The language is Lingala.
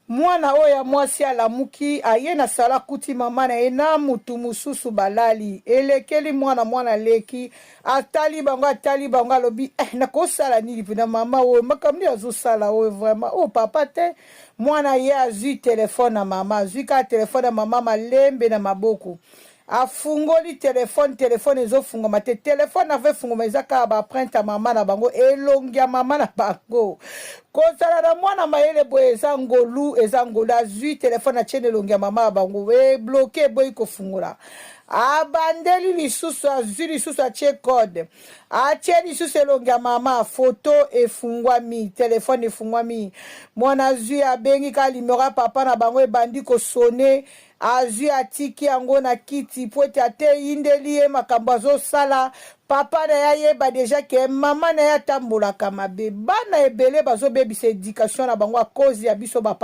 Mwana oyo ya mwasi alamuki, aye na sala, akuti mama na ye na mutu mosusu balali. Elekeli mwana, mwana aleki, atali bango, atali bango, alobi: "Eh, nakosala nini mpena? Mama oyo, makambo nini azosala oyo vraiment? Oyo papa te." Mwana ye azwi telefone na mama, azwi kaka telefone ya mama malembe na maboko, afungoli telefone. Telefone ezofungwama te. Telefone ava efungwama, eza kaka baempreinte ya mama na bango, elongi ya mama na bango. Kozala na mwana mayele boye eza ngolu, eza ngolu. Azwi telefone, atie na elongi ya mama na bango, ebloquer, eboyi kofungola. Abandeli lisusu, azwi lisusu, atie code, atie lisusu elongi ya mama, foto efungwami, telefone efungwami. Mwana azwi, abengi kaka limero ya papa na bango, ebandi kosonner. Azwi, atiki yango na kiti po ete ateyindeli ye makambo azosala. Papa na ye ayeba déjà ke mama na ye atambolaka mabe. Bana ebele bazobebisa éducation na bango à cause ya biso bapa.